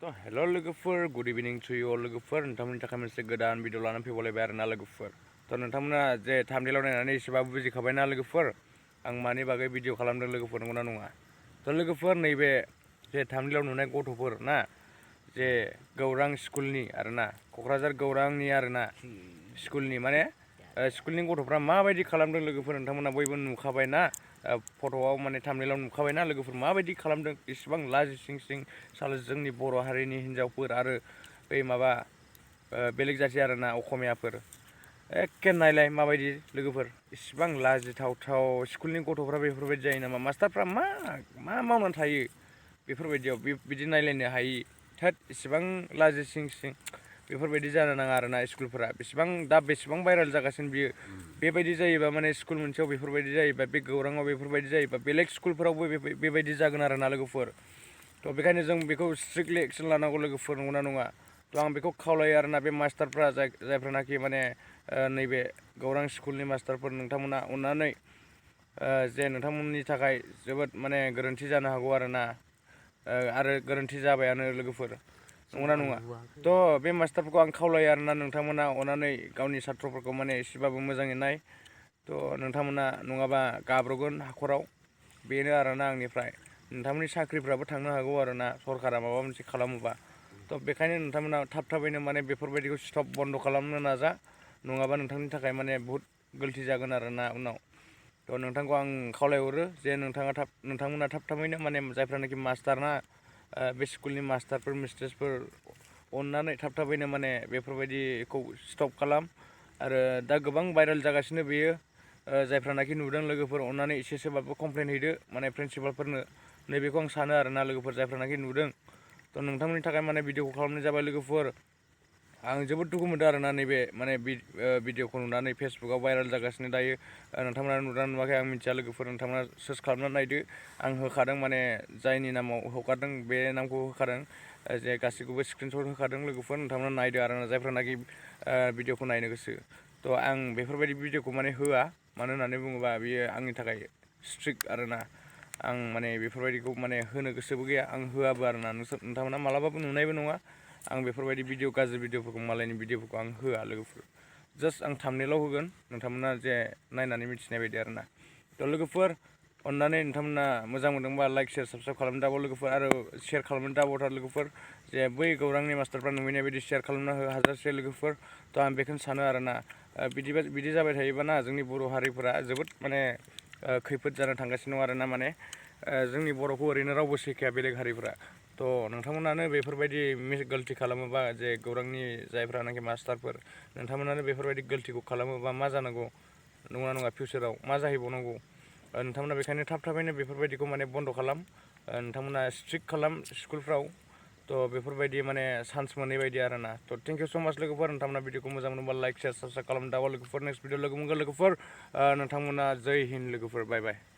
hello लोगोफोर good evening to you लोगोफोर नोंथांमोननि थाखाय मोनसे गोदान भिडिअ लानानै फैबावलायबाय आरोना लोगोफोर नोंथांमोना जे थाम्बनेलाव नायनानै एसेबाबो बुजिखाबायना लोगोफोर आं मानि बागै भिडिअ खालामदों लोगोफोर नंगौना नङा लोगोफोर नैबे जे थाम्बनेलाव नुनाय गथ'फोर ना जे गौरां स्कुलनि आरोना क'क्राझार गौरांनि आरोना स्कुलनि माने स्कुलनि गथ'फ्रा माबायदि खालामदों लोगोफोर नोंथांमोना बयबो नुखाबायना फट'आव माने थाम्बनेलाव नुखाबायना लोगोफोर माबायदि खालामदों इसिबां लाजिसिं साला जोंनि बर' हारिनि हिन्जावफोर आरो बै माबा बेलेग जाथि आरोना असमियाफोर एखे नायलाय माबायदि लोगोफोर इसिबां लाजिथावथाव स्कुलनि गथ'फ्रा बेफोरबायदि जायो नामा मास्टारफ्रा मा मावनानै थायो बेफोरबायदियाव बिदि नायलायनो हायि थोद इसिबां लाजिसिं बेफोरबायदि जानो नाङा आरोना स्कुलफोरा बेसेबां भाइरेल जागासिनो बियो बेबायदि जायोबा माने स्कुल मोनसेयाव बेफोरबायदि जायोबा बे गौराङाव बेफोरबायदि जायोबा बेलेग स्कुलफोरावबो बेबायदि जागोन आरोना लोगोफोर बेखायनो जों बेखौ स्ट्रिक्टलि एक्सन लानांगौ लोगोफोर नंगौना नङा आं बेखौ खावलायो आरोना बे मास्टारफ्रा जायफ्रानाखि माने नैबे गौरां स्कुलनि मास्टारफोर नोंथांमोना अननानै जे नोंथांमोननि थाखाय जोबोद माने गोरोन्थि जानो हागौ आरोना आरो गोरोन्थि जाबायानो लोगोफोर नंगौना नङा बे मास्टारफोरखौ आं खावलायो आरोना नोंथांमोना अननानै गावनि साथ्रफोरखौ माने एसेबाबो मोजाङै नाय नोंथांमोना नङाबा गाब्र'गोन हाखराव बेनो आरोना आंनिफ्राय नोंथांमोननि साख्रिफ्राबो थांनो हागौ आरोना सरकारा माबा मोनसे खालामोबा बेखायनो नोंथांमोना थाबैनो माने बेफोरबायदिखौ स्टप बन्द खालामनो नाजा नङाबा नोंथांनि थाखाय माने बुहुत गोल्थि जागोन आरोना उनाव नोंथांखौ आं खावलायहरो जे नोंथांमोना थाबैनो माने जायफ्रानाखि मास्टार ना बे स्कुलनि मास्टारफोर मिस्ट्रेसफोर अननानै थाबैनो माने बेफोरबायदिखौ स्टप खालाम आरो दा गोबां भाइरेल जागासिनो बेयो जायफ्रानाखि नुदों लोगोफोर अननानै एसेसोबाबो कमप्लेन हैदो माने प्रिन्सिपालफोरनो नैबेखौ आं सानो आरोना लोगोफोर जायफ्रानाखि नुदों नोंथांमोननि थाखाय माने भिडिअखौ खालामनाय जाबाय लोगोफोर आं जोबोद दुखु मोनदों आरोना नैबे माने भिडिअखौ नुनानै फेसबुकाव भाइरेल जागासिनो दायो नोंथांमोना नुदोंना नुवाखै आं मिथिया लोगोफोर नोंथांमोना सार्च खालामनानै नायदो आं होखादों माने जायनि नामाव हगारदों बे नामखौ होखादों जे गासैखौबो स्क्रिनशट होखादों लोगोफोर नोंथांमोना नायदो आरोना जायफ्रानाखि भिडिअखौ नायनो गोसो आं बेफोरबायदि भिडिअखौ माने होआ मानो होननानै बुङोबा बियो आंनि थाखाय स्ट्रिक्ट आरोना आं माने बेफोरबायदिखौ माने होनो गोसोबो गैया आं होआबो आरोना नोंथांमोना मालाबाबो नुनायबो नङा आं बेफोरबायदि गाज्रि भिडिअफोरखौ मालायनि भिडिअफोरखौ आं होआ लोगोफोर जास्ट आं थाम्बनेलाव होगोन नोंथांमोना जे नायनानै मिथिनाय बायदि आरोना लोगोफोर अननानै नोंथांमोना मोजां मोनदोंबा लाइक शेयार साबसक्राइब खालामनो दाबाव लोगोफोर आरो शेयार खालामनो दाबावथार लोगोफोर जे बै गौरांनि मास्टारफ्रा नुहैनाय बायदि शेयार खालामना हो हाजारसे लोगोफोर आं बेखौनो सानो आरोना बिदि जाबाय थायोबाना जोंनि बर' हारिफोरा जोबोद माने खैफोद जानो थांगासिनो दं आरोना माने जोंनि बर'खौ ओरैनो रावबो सैखाया बेलेग हारिफ्रा नोंथांमोनानो बेफोरबायदि गोल्थि खालामोबा जे गौरांनि जायफ्रानाखि मास्टारफोर नोंथांमोनानो बेफोरबायदि गोल्थिखौ खालामोबा मा जानांगौ नङा फिउचाराव मा जाहैबावनांगौ नोंथांमोना बेखायनो थाबैनो बेफोरबायदिखौ माने बन्द खालाम नोंथांमोना स्ट्रिक्ट खालाम स्कुलफ्राव बेफोरबायदि माने चान्स मोनै बायदि आरोना थेंक इउ स' माच लोगोफोर नोंथांमोना भिडिअखौ मोजां मोनोबा लाइक शेयार साबसक्राइब खालामनो दाबाव लोगोफोर नेक्स्ट भिडिअ लोगो मोनगोन लोगोफोर नोंथांमोना जय हिन्द लोगोफोर बाय बाय